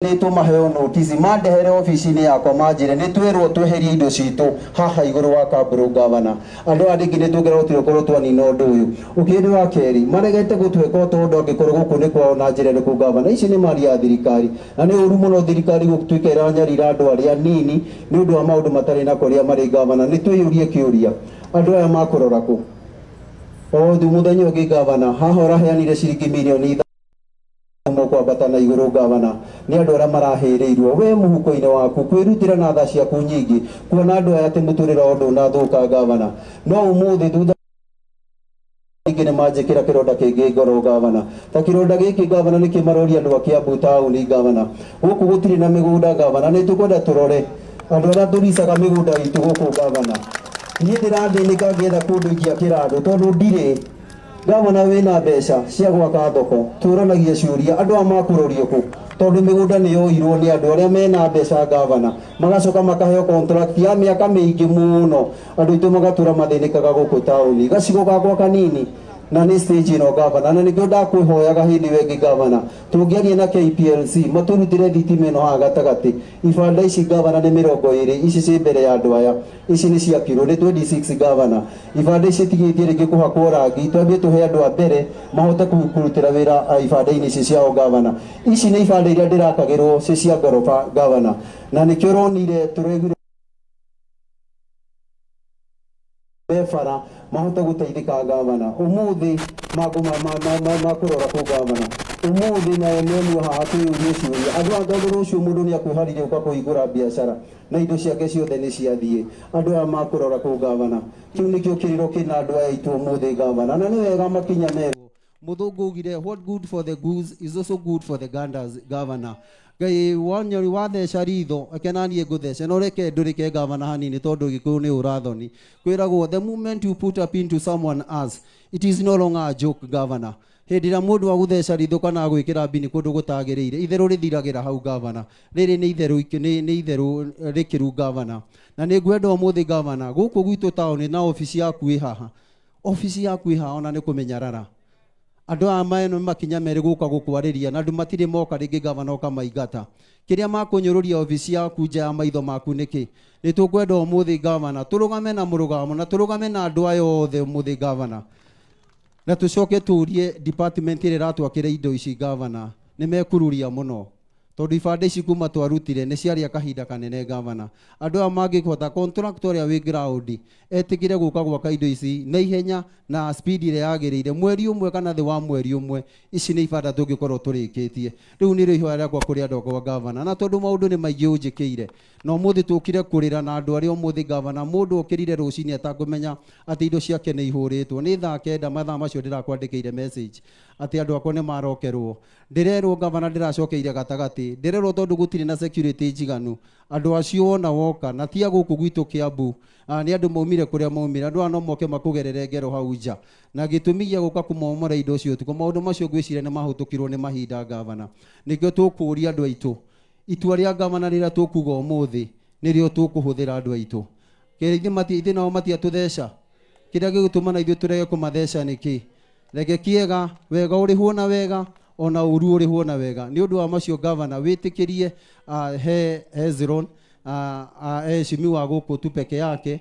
Nĩ tũmaheo notice mandehere obici-inĩ yakwa manjĩre nĩ twĩrwo tweherie indo citũ haha igũrũ wa Kamburu gavana. Andũ aya rĩngĩ nĩ tũngĩra gũtirĩ twanina ũndũ ũyũ. Ũkĩndũ wa kerĩ maregete gũtwĩka tondũ angĩkorwo gũkũ nĩ kwao na njĩra ĩrĩkũ gavana. Ici nĩ mali ya thirikari na nĩ ũru mũno thirikari gũtuĩka ĩranyarira andũ arĩa nini nĩ ũndũ wa maũndũ matarĩ na kũrĩa marĩ gavana. Nĩ twĩyũrie kĩũria andũ aya makũrora kũ? O mũthenya ũngĩ gavana haha ũraheanire ciringi mirioni kwambata na igũrũ gavana nĩ andũ arĩa marahĩrĩirwo we mũhuko-inĩ waku kwĩrutĩra na tha ciaku nyingĩ kuona andũ aya atĩ mũtũrĩre wao ndũnathũka gavana. No ũmũthĩ thutha ingĩ nĩ manjĩkĩra kĩronda kĩngĩ ngoro gavana. Ta kĩronda gĩkĩ gavana nĩkĩ maroria andũ a Kiambu taũni gavana. Gũkũ gũtirĩ na mĩgũnda gavana, nĩ tũkwenda tũrore andũ arĩa tũricaga mĩgũnda itũ gũkũ gavana. Niĩ ndĩrathĩnĩka ngĩetha kũndũ ingĩakĩra andũ tondũ ndirĩ gavana wĩna mbeca cia gwaka thoko tũranagia ciũria andũ aya makũrorio kũ tondũ mĩgũnda nĩ yoirwo nĩ andũ arĩa mena mbeca gavana magacoka makaheo contract ya mĩaka mĩingĩ mũno andũ aitũ magatũra mathĩnĩkaga gũkũ taũni gacigo gakwa kanini na nĩ stage ĩno gavana. Na nĩkĩo ndakwĩhoyaga hĩndĩ ĩyo ĩngĩ gavana tũngĩaria na KPLC matũrutĩre thitima ĩno haha gatagatĩ. Ibanda ici gavana nĩ 20 ici ciĩ mbere ya andũ aya ici nĩ ciakirwo nĩ 26 gavana. Ibanda ici tigĩtie rĩngĩ kũhakwo rangi twambie tũhe andũ a mbere mahote kũrutĩra wĩra ibanda-inĩ ici ciao gavana. Ici nĩ ibanda iria ndĩrakagĩrwo ci cia ngoroba gavana na nĩkĩo ũronire tũraiguire bara mahote gũteithĩka gavana. Ũmũthĩ makũrora kũ gavana ũmũthĩ na enemu haha twĩyũrie ciũria andũ aya tondũ rũciũ mũndũ nĩ akwĩharĩria gũka kũhingũra biacara na indo ciake ciothe nĩ ciathiĩ andũ aya makũrora kũ gavana. Kĩu nĩkĩo kĩrĩro kĩna andũ aya aitũ ũmũthĩ gavana na nĩ wega makinya merwo. Mũthũngũ augire what good for the goose is also good for the ganders gavana. Ngai wanyori watheca ritho akenanie ngũthece no reke ndũrĩke gavana hanini tondũ Gĩkũyũ nĩ ũrathoni. Kwĩragwo the moment you put up into someone else it is no longer a joke gavana. Hĩndĩ ĩrĩa mũndũ agũtheca ritho kana agwĩkĩra mbini kũndũ gũtagĩrĩire itherũ rĩthiragĩra hau gavana. Rĩrĩ nĩ itherũ nĩ itherũ rĩkĩru gavana. Na nĩ ngwenda ũmũthĩ gavana gũkũ gwitũ taũni na obici yaku ĩ haha obici yaku ĩ haha ona nĩ kũmenyarara andũ aya maeno makinya merĩ gũka gũkwarĩria na andũ matirĩ moka rĩngĩ gavana ũkamaingata. Kĩrĩa makũnyũrũria obici yaku nja ya maitho maku nĩkĩ? Nĩ tũkwenda ũmũthĩ gavana tũrũgame na mũrũgamo na tũrũgame na andũ aya othe ũmũthĩ gavana na tũcoke tũrie department ĩrĩa ĩratwakĩra indo ici gavana nĩ mekururia mũno tondũ ibanda ici kuma twarutire nĩ ciaria kahinda kanene gavana. Andũ aya mangĩhota contractor ũrĩa wĩ ground etĩkĩre gũka gwaka indo ici na ihenya na speed ĩrĩa yagĩrĩire mweri ũmwe kana thĩ wa mweri ũmwe ici nĩ ibanda tũngĩkorwo tũrĩkĩtie. Rĩu nĩrĩo ihoya rĩakwa kũrĩ andũ akwa gavana na tondũ maũndũ nĩ maingĩ ũnjĩkĩire na ũmũthĩ tũkire kũrĩra na andũ arĩa ũmũthĩ gavana mũndũ okĩrire rũcinĩ atakũmenya atĩ indo ciake nĩ ihũrĩtwo nĩ thaa 9 mathaa macio ndĩrakwandĩkĩire message atĩ andũ akwa nĩ marokerwo. Ndĩrerwo gavana ndĩracokeire gatagatĩ ndĩrerwo tondũ gũtirĩ na security njiganu andũ acio wona woka na tia gũkũ gwitũ Kiambu nĩ andũ maumire kũrĩa maumire andũ aya no moke makũgerere ngero hau nja na gĩtũmi gĩa gũka kũmomora indo ũcio ũtukũ maũndũ macio ngwĩciria nĩ mahũtũkirwo nĩ mahinda gavana. Nĩkĩo tũkũria andũ aitũ itua rĩa gavana rĩrĩa tũkuga ũmũthĩ nĩrĩo tũkũhũthĩra andũ aitũ. Ithuĩ nao matiatũtheca kĩrĩa gĩgũtũma na ithuĩ tũrege kũmatheca nĩkĩ? Reke kĩega wega ũrĩhwo na wega ona ũru ũrĩhwo na wega. Nĩ ũndũ wa macio gavana wĩtĩkĩrie he Hezron heshimiwa gũkũ tu peke yake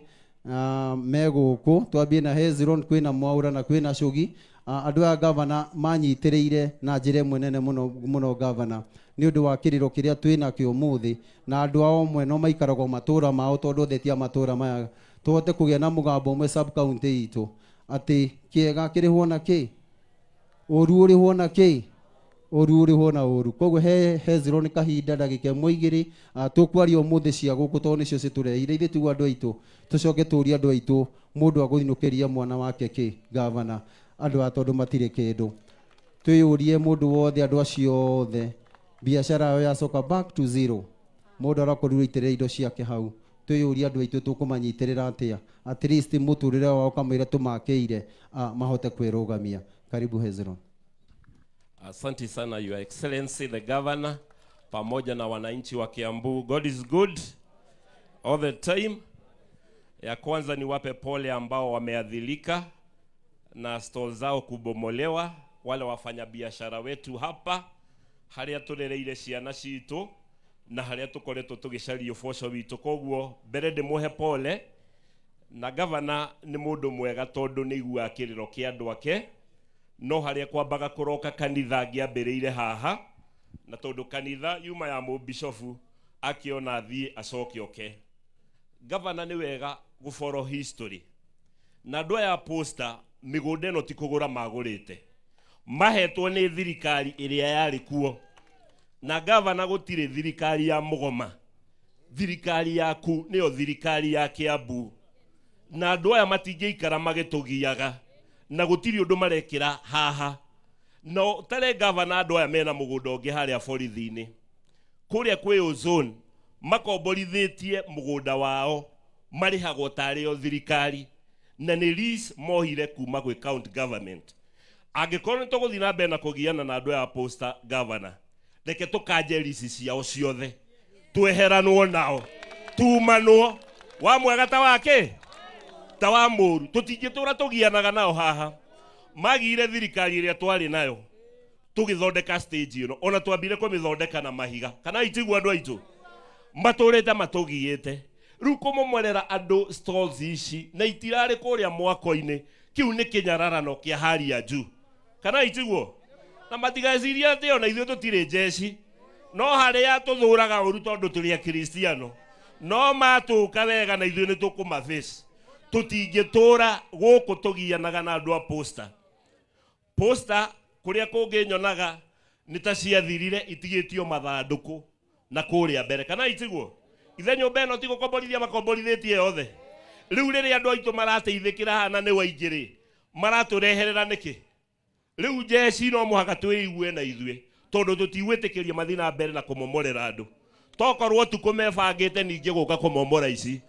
me gũkũ twambie na Hezron kwĩna Mwaura na kwĩna Cugi andũ aya gavana manyitĩrĩire na njĩra ĩmwe nene mũno mũno gavana nĩ ũndũ wa kĩrĩro kĩrĩa twĩnakĩo ũmũthĩ na andũ ao amwe no maikaragwo matũra mao tondũ othe ti a matũra maya tũhote kũgĩa na mũgambo ũmwe sub county itũ atĩ kĩega kĩrĩhwo na kĩ ũru ũrĩhwo na kĩ ũru ũrĩhwo na ũru. Koguo he Hezron kahinda ndagĩka ĩmwe igĩrĩ tũkwaria ũmũthĩ cia gũkũ tondũ nĩcio citũreheire ithuĩ tiguo andũ aitũ tũcoke tũrie andũ aitũ mũndũ agũinũkĩria mwana wake kĩ gavana andũ aya tondũ matirĩ kĩndũ. Twĩyũrie mũndũ wothe andũ acio othe biacara yao yacoka back to zero mũndũ arakorirwo aitĩrĩra indo ciake hau twĩyũrie andũ aitũ tũkũmanyitĩrĩra atĩa at least mũtũrĩre wao kamũira tũmakĩire mahote kwĩrũgamia. Karibu Hezron. Asante sana Your Excellency the Governor pamoja na wananchi wa Kiambu. God is good all the time. Ya kwanza ni wape pole ambao wameadhilika na stall zao kubomolewa, wale wafanyabiashara wetu hapa Harĩa tũrereire ciana citũ na harĩa tũkoretwo tũgĩcaria ũboco witũ. Koguo mbere ndĩmũhe pole, na gavana nĩ mũndũ mwega tondũ nĩ aiguaga kĩrĩro kĩa andũ ake, no harĩa kwambaga kũroka kanitha ngĩambĩrĩire haha, na tondũ kanitha yuma ya mũbishofu akĩona thiĩ acoke oke. Gavana nĩ wega gũboro history, na andũ aya a Posta mĩgũnda ĩno ti kũgũra magũrĩte, mahetwo nĩ thirikari ĩrĩa yarĩ kuo. Na gavana gũtirĩ thirikari ya mũgoma, thirikari yaku nĩyo thirikari ya Kiambu, na andũ aya matingĩikara magĩtũgiaga na gũtirĩ ũndũ marekĩra haha. No tare gavana, andũ aya mena mũgũnda ũngĩ harĩa borithi-inĩ kũrĩa kwĩ Ozone, makomborithĩtie mũgũnda wao, marĩhagwo tarĩ o thirikari, na nĩ lease mohire kuma gwĩ county government. Angĩkorwo nĩ tũgũthiĩ na mbere na kũgiana na andũ aya Posta, gavana, reke tũkanje lease ciao ciothe, tweheranwo nao, tumanwo wa mwega ta wake ta wa mũru, tũtingĩtũra tũgianaga nao haha. Magire thirikari ĩrĩa twarĩ nayo tũgĩthondeka stage ĩno, ona twambire kũmĩthondeka na mahiga, kana itiguo andũ aitũ matũrĩte matũgiĩte. Rĩu kũmomorera andũ stalls ici na itirarĩ kũrĩa mwako-inĩ, kĩu nĩ kĩnyararano kĩa hali ya juu, kana itiguo? Na matigecirie atĩ ona ithuĩ tũtirĩ njeci, no harĩa tũthũraga ũru tondũ tũrĩ akristiano, no matũka wega na ithuĩ nĩ tũkũmaface. Tũtingĩtũra gũkũ tũgianaga na andũ a Posta. Posta kũrĩa kũngĩ nyonaga nĩ ta ciathirire itigĩtio mathandũkũ na kũrĩa mbere, kana itiguo? Ithe nyũmba ĩno ti gũkomborithia makomborithĩtie yothe. Rĩu rĩrĩa andũ aitũ marateithĩkĩra haha na nĩ waingĩ rĩ, maratũreherera nĩkĩ? Rĩu njeci no mũhaka twĩigue na ithuĩ, tondũ tũtigwĩtĩkĩria mathiĩ na mbere na kũmomorera andũ. Tokorwo ũtukũ mebangĩte ningĩ gũka kũmomora ici,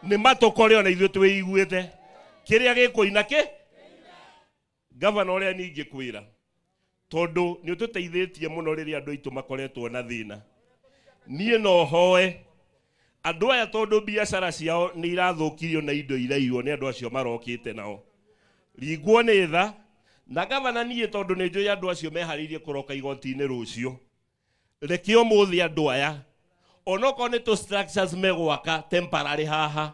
nĩ matũkore ona ithuĩ twĩiguĩte kĩrĩa gĩkũina kĩ. Gavana, ũrĩa ningĩ kwĩra, tondũ nĩ ũtũteithĩtie mũno rĩrĩa andũ aitũ makoretwo na thĩna, niĩ no hoe andũ aya, tondũ biacara ciao nĩ irathũkirio na indo iraiywo nĩ andũ acio marokĩte nao, ringwo nĩ tha. Na gavana, niĩ tondũ nĩ njũĩ andũ acio meharĩirie kũroka igoti-inĩ rũciũ, reke ũmũthĩ andũ aya onokorwo nĩ tũ structures megwaka temporary haha,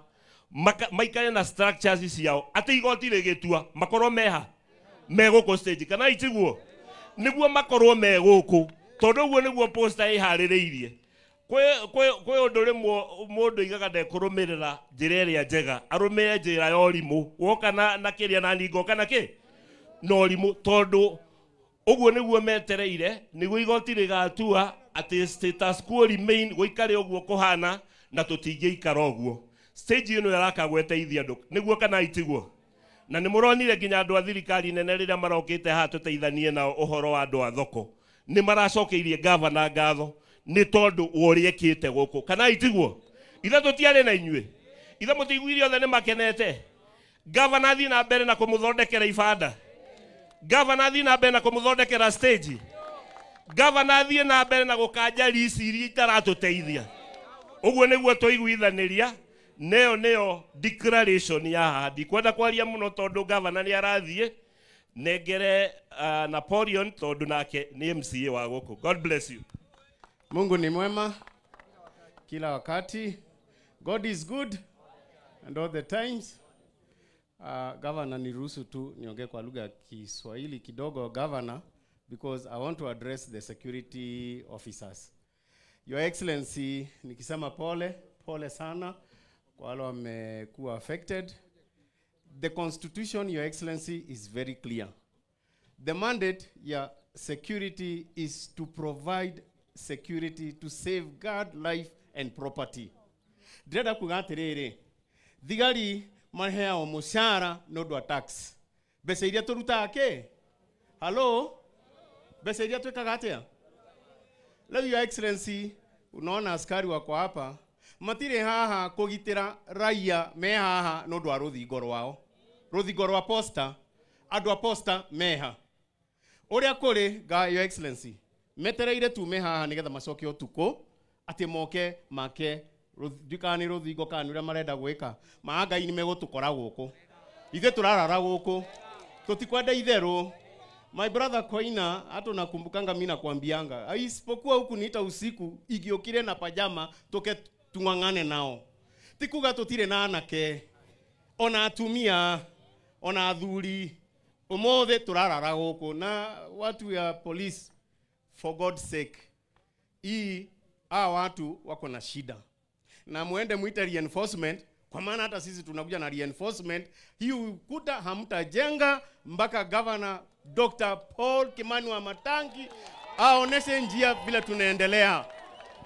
maikare na structures ciao, atĩ igoti rĩgĩtua makorwo meha me gũkũ stage, kana itiguo? Nĩguo makorwo me gũkũ, tondũ ũguo nĩguo Posta ĩharĩrĩirie. Kwĩ ũndũ rĩmwe mũndũ aigaga ndekũrũmĩrĩra njĩra ĩrĩa njega, arũmĩrĩre njĩra ya ũrimũ. Woka na kĩrĩa na ningoka na kĩ na ũrimũ, tondũ ũguo nĩguo metereire, nĩguo igoti rĩgatua atĩ status quo remain, gũikare ũguo kũhana, na tũtingĩikara ũguo. Stage ĩno ĩrakagwo ĩteithie andũ, nĩguo kana itiguo? Na nĩ mũronire nginya andũ a thirikari nene rĩrĩa marokĩte haha tũteithanie nao ũhoro wa andũ a thoko, nĩ maracokeirie gavana ngatho nĩ tondũ wa ũrĩa ekĩte gũkũ, kana itiguo? Ithe tũtiarĩ na inyuĩ, ithe mũtiguire othe nĩ makenete. Gavana athiĩ na mbere na kũmũthondekera ibanda, gavana athiĩ na mbere na kũmũthondekera stage, gavana athiĩ na mbere na gũkanja lease iria itaratũteithia. Ũguo nĩguo twaiguithanĩria, neyo nĩyo declaration ya haha. Ndikwenda kwaria mũno tondũ gavana nĩ arathiĩ. Nengere Napoleon tondũ nake nĩ MCA wa gũkũ. God bless you. Mungu ni mwema kila wakati. God is good and all the times. Governor, niruhusu tu niongee kwa lugha ya Kiswahili kidogo, Governor, because I want to address the security officers. Your Excellency, nikisema pole, pole sana kwa wale wamekuwa affected. The Constitution, Your Excellency, is very clear. The mandate ya security is to provide security to safeguard life and property. Ndĩrenda kuga atĩrĩrĩ, thigari maheagwo mũcara nĩ ũndũ wa tax. Mbeca iria tũrutaga kĩ? Hello? Mbeca iria twĩkaga atĩa? Leo, Your Excellency, unaona askari wako hapa, matirĩ haha kũgitĩra raia, me haha nĩ ũndũ wa rũthingo rwao. Rũthingo rwa Posta, andũ a Posta meha. Ũrĩa kũrĩ, ga Your Excellency, metereire tume haha nĩgetha macoke ũtukũ, atĩ moke make ndikana nĩ rũthingo kana nĩ ũrĩa marenda gwĩka. Maangai nĩ megũtũkora gũkũ. Ithuĩ tũrarara gũkũ. Tũtikwenda itherũ. My brother Koina, hata nakumbukanga mimi nakwambianga, isipokuwa huku niita usiku igiokire na pajama toke tung'ang'ane nao. Tikuga tutire na anake ona atumia ona athuri umothe turarara guku na watu ya police, for God's sake, hii hawa watu wako na shida na muende muite reinforcement, kwa maana hata sisi tunakuja na reinforcement. Hii ukuta hamtajenga mpaka Governor Dr. Paul Kimani Wamatangi aoneshe njia vile tunaendelea.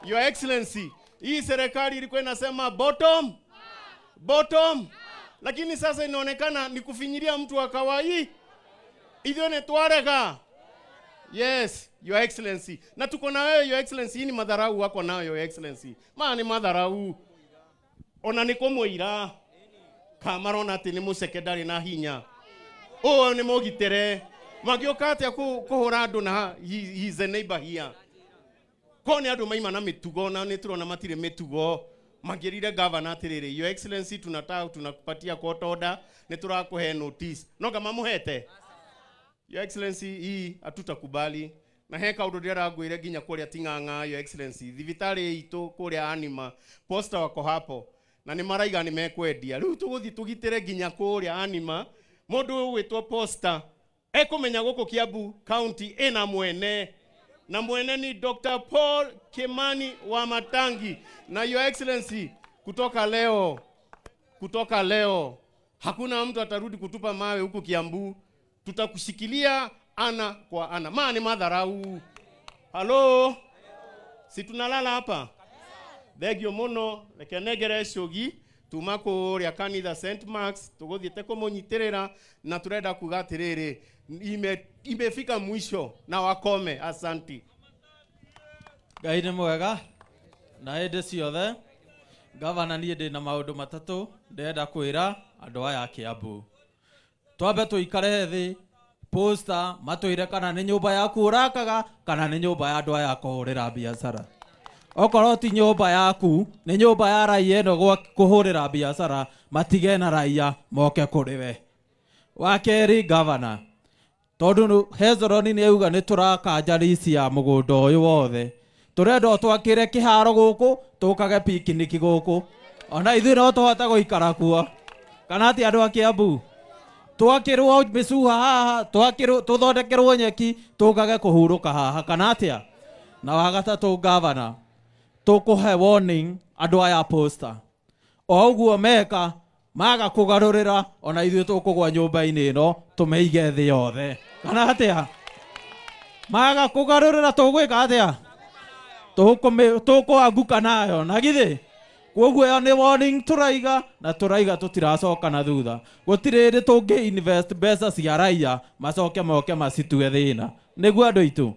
Your Excellency, hii serikali ilikuwa inasema bottom bottom, lakini sasa inaonekana ni kufinyilia mtu wa kawaii. Ithio ni twarega. Yes, Your Excellency. Na tuko na wewe, Your Excellency. Hii ni madharau wako nayo, Your Excellency. Ma ni madharau. Ona ni kumuira. Kamarona ati ni musekendari na hinya. Oh, ni mugitere. Magioka atia kuhura andu na he is a neighbor here. Ko ni andu maima na mitugo na ni turona matire mitugo. Magirire governor atiriri, Your Excellency, tunataka tunakupatia court order, ni turakuhe notice. No kama muhete. Your Excellency, hii hatutakubali. Na he kaundu ndirangwire nginya kuria Ting'ang'a, Your Excellency, thibitari itu kuria Anima, posta wako hapo. Na ni maraiga ni mekwendia. Riu tuguthi tugitire nginya kuria Anima, mundu ugwitwo posta ekumenya guku Kiambu County ina mwene. Na mwene ni Dr. Paul Kimani Wamatangi. Na Your Excellency, kutoka leo hakuna mtu atarudi kutupa mawe huku Kiambu. Tutakushikilia ana kwa ana. Ma ni madharau. Halo? Si tunalala hapa? Thengio muno, reke nengere cugi tuma kuria kanitha St Mark's tuguthiete kumunyitirira na turenda kuga atiriri, imefika mwisho na wakome. Asanti. Ngai nĩ mwega na hĩndĩ ciothe. Gavana, niĩ ndĩ na maũndũ matatũ ndĩrenda kwĩra andũ aya a Kiambu. Twambe tũikare thĩ posta matwĩre kana nĩ nyũmba yaku ũrakaga kana nĩ nyũmba ya andũ aya kũhũrĩra biacara. Okorwo ti nyũmba yaku nĩ nyũmba ya raia ĩno gwa kũhũrĩra biacara, matige na raia moke kũrĩ we. Wa kerĩ, gavana, tondũ Hezroni nĩ auga nĩ tũrakanja lease ya mũgũnda ũyũ wothe, tũrenda twakĩre kĩharo gũkũ tũkage picnic gũkũ, ona ithuĩ no tũhote gũikara kuo. Kana atĩ andũ a Kiambu twakĩrwo mĩcuha haha, twakĩrwo tũthondekerwo nyeki tũkage kũhurũka haha, kana atĩa? Na wa gatatũ, gavana, tũkũhe warning andũ aya posta, o ũguo meka maga kũgarũrĩra, ona ithuĩ tũkũgwa nyũmba-inĩ ĩno tũmĩige thĩ yothe, kana atĩa? Maga kũgarũrĩra tũgwĩka atĩa? Tũkũanguka nayo na githĩ? Koguo ĩyo nĩ warning tũraiga, na tũraiga tũtiracoka na thutha. Gũtirĩ hĩndĩ tũngĩ invest mbeca cia raia macoke moke macitue thĩna. Nĩguo andũ aitũ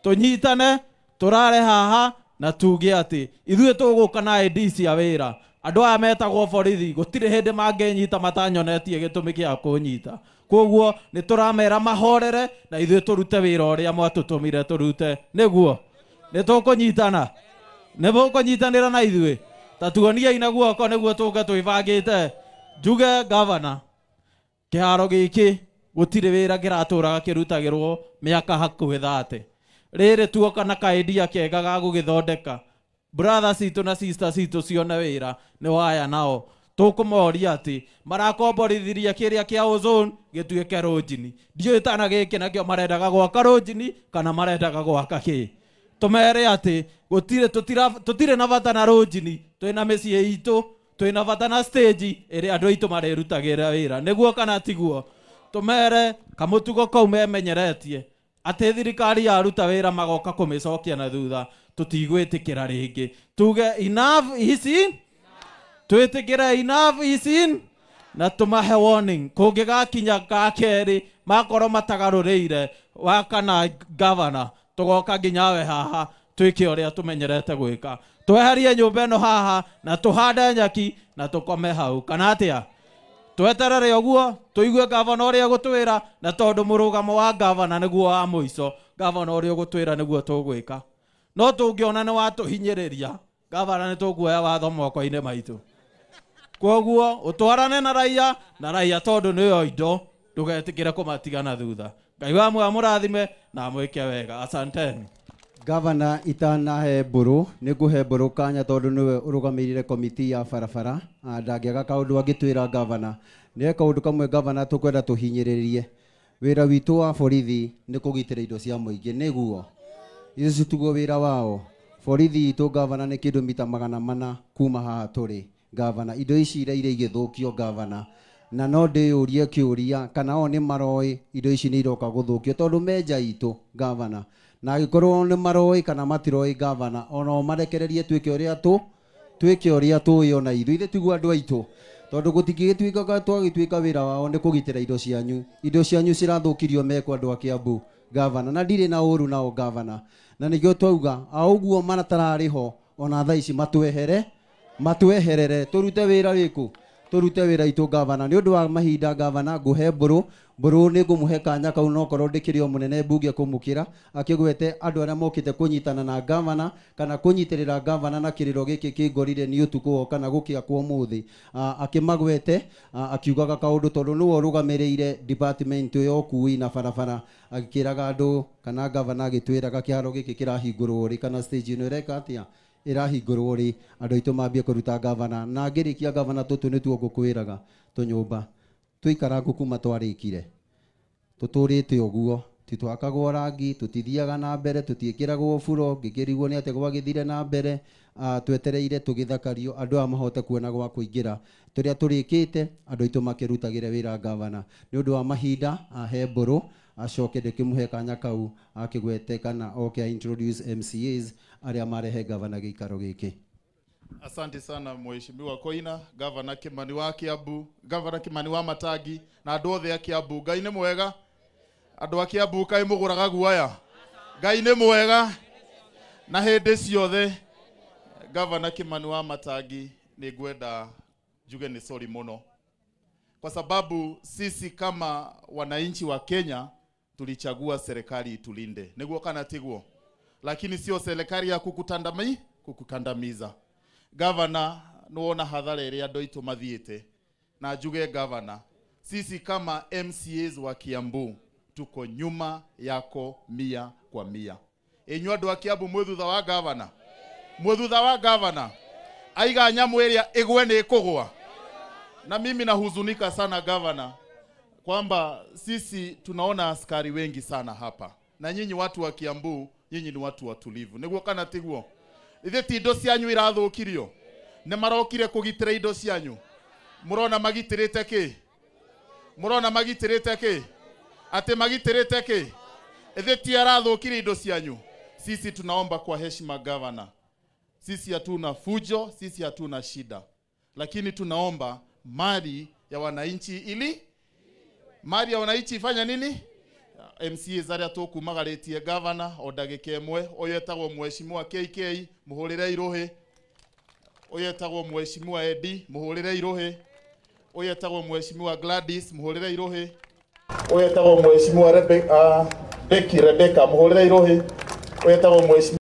tũnyitane, tũrare haha na tuge atĩ ithuĩ tũgũka na ID cia wĩra. Andũ aya metagwo borithi gũtirĩ hĩndĩ mangĩnyita matanyonetie gĩtũmi gĩa kũnyita. Koguo nĩ tũramera mahorere na ithuĩ tũrute wĩra ũrĩa mwatũtũmire tũrute. Nĩguo nĩ tũkũnyitana, nĩ mũkũnyitanĩra na ithuĩ. Ta tuoniai na guoko nĩguo tũke twĩbangĩte. Njuge gavana, kĩharo gĩkĩ gũtirĩ wĩra kĩratũraga kĩrutagĩrwo mĩaka hakuhĩ 30. Rĩrĩ tuoka na kaidea kega ga gũgĩthondeka, brother citũ na sister citũ cione wĩra nĩ waya nao. Tũkũmoria atĩ marakomborithirie kĩrĩa kĩa ozone gĩtuĩke rũnjini. Ndiũĩ tana gĩkĩ nakĩo marendaga gwaka rũnjini kana marendaga gwaka kĩ. Tũmere atĩ gũtirĩ tũtirĩ na bata na rũnjini, twĩna mĩciĩ itũ, twĩna bata na stage ĩrĩa andũ aitũ marĩrutagĩra wĩra. Nĩguo kana tiguo? Tũmere kamũtugo kau memenyeretie atĩ thirikari yaruta wĩra magoka kũmĩcokia na thutha, tũtigwĩtĩkĩra rĩngĩ. Tuge enough is in, twĩtĩkĩre enough is in, na tũmahe warning. Kũngĩgakinya ga kerĩ makorwo matagarũrĩire wa kana gavana, tũgoka nginya we haha twĩke ũrĩa tũmenyerete gwĩka. Tweherie nyũmba ĩno haha na tũhande nyeki na tũkome hau, kana atĩa? Tweterere ũguo tũigue gavana ũrĩa egũtwĩra, na tondũ mũrũgamo wa gavana nĩguo wa mũico, gavana ũrĩa ũgũtwĩra nĩguo tũgwĩka. No tũngĩona nĩ watũhinyĩrĩria gavana, nĩ tũkuoya watho moko-inĩ maitũ. Koguo ũtwarane na raia, na raia tondũ nĩyo indo, ndũgetĩkĩre kũmatiga na thutha. Ngai wa muoyo amũrathime na amwĩke wega. Asanteni. Gavana itanahe mbũrũ nĩ ngũhe mbũrũ kanya tondũ nĩwe ũrũgamĩrĩire komiti ya barabara. Ndangĩaga kaũndũ angĩtwĩra gavana. Nĩ kaũndũ kamwe gavana tũkwenda tũhinyĩrĩrie. Wĩra witũ wa borithi nĩ kũgitĩra indo cia mũingĩ, nĩguo icio tiguo wĩra wao. Borithi itũ gavana nĩ kĩndũ mita 400 kuma haha tũrĩ gavana. Indo ici iraire igĩthũkio gavana, na no ndĩyũrie kĩũria kana o nĩ maroĩ indo ici nĩ iroka gũthũkio tondũ menja itũ gavana, na angĩkorwo nĩ maroĩ kana matiroĩ gavana, ona o marekererie twĩke ũrĩa twĩke ũrĩa tũĩ ona ithuĩ ithuĩ tiguo andũ aitũ, tondũ gũtingĩgĩtuĩka twagĩtuĩka wĩra wao nĩ kũgitĩra indo cianyu. Indo cianyu cirathũkirio mekwo andũ a Kiambu gavana, na ndirĩ na ũru nao gavana, na nĩkĩo twauga a ũguo maratararĩ ho ona thaa ici matweherere tũrute wĩra wĩkũ, tũrute wĩra itũ gavana. Nĩ ũndũ wa mahinda gavana ngũhe mbũrũ nĩ ngũmũhe kanya kau no korwo ndĩkĩrĩ o mũnene mbunge kũmũkĩra akĩgwete andũ arĩa mokĩte kũnyitana na gavana kana kũnyitĩrĩra gavana na kĩrĩro gĩkĩ kĩngorire nĩ ũtukũ kana gũkĩakwo ũmũthĩ. Akĩmagwete akiugaga kaũndũ tondũ nĩwe ũrũgamĩrĩire department ya ũkui na barabara, agĩkĩraga andũ kana gavana agĩtwĩraga kĩharo gĩkĩ kĩrahingũrwo rĩ kana stage ĩno ĩreka atĩa ĩrahingũrwo rĩ, andũ aitũ mambie kũruta gavana. Na ngĩrĩkia gavana tũtũ nĩtuo ngũkwĩraga tũnyũmba tũikara kuma twarĩkire tũtũrĩte ũguo, titwakagwo rangi, tũtithiaga na mbere, tũtiĩkĩragwo buro, ngĩkĩrigwo nĩ atĩ gwagĩthire na mbere. Twetereire tũgĩthakario andũ aya mahote kuona gwa kũingĩra tũrĩa tũrĩkĩte andũ aitũ makĩrutagĩre wĩra gavana. Nĩ ũndũ wa mahinda ahe mbũrũ acoke ndĩkĩmũhe kanya kau akĩgwete kana oke introduce MCAs arĩa marehe gavana gĩikaro gĩkĩ. Asante sana Mheshimiwa Koina, Gavana Kimani wa Kiambu, Gavana Kimani wa Matangi na andũ othe a Kiambu. Ngai nĩ mwega. Andũ a Kiambu kaĩ mũgũraga guoya. Ngai nĩ mwega na hĩndĩ ciothe. Gavana Kimani wa Matangi, nĩ ngwenda njuge nĩ sorry mũno, kwa sababu sisi kama wananchi wa Kenya tulichagua serikali itulinde, nĩguo kana tiguo? Lakini sio serikali ya kukukandamiza. Gavana nuona hathara ĩrĩa andũ aitũ mathiĩte, na njuge gavana, sisi kama MCAs wa Kiambu tuko nyuma yako 100 kwa 100. Inyuĩ andũ a Kiambu mwĩ thutha wa gavana, mwĩ thutha wa gavana, aiga nyamũ ĩrĩa ĩgwe nĩ ĩkũgwa. Na mimi nahuzunika sana gavana kwamba sisi tunaona askari wengi sana hapa, na nyinyi watu wa Kiambu, nyinyi ni watu watulivu, nĩguo kana tiguo? Ithe ti indo cianyu irathũkirio, nĩ marokire kũgitĩra indo cianyu. Mũrona magitĩrĩte kĩ? Mũrona magitĩrĩte kĩ? Atĩ magitĩrĩte kĩ? Ithe ti arathũkirie indo cianyu. Sisi tunaomba kwa heshima gavana, sisi hatuna fujo, sisi hatuna shida, lakini tunaomba mali ya wananchi, ili mali ya wananchi ifanya nini? MCAs arĩa tũkumagarĩtie gavana o ndagĩka ĩmwe. Ũyũ etagwo Mheshimiwa KK, mũhũrĩre irũhĩ. Ũyũ etagwo Mheshimiwa Eddie, mũhũrĩre irũhĩ. Ũyũ etagwo Mheshimiwa Gladys, mũhũrĩre irũhĩ. Ũyũ etagwo Mheshimiwa Becky Rebecca, mũhũrĩre irũhĩ. Ũyũ etagwo Mheshimiwa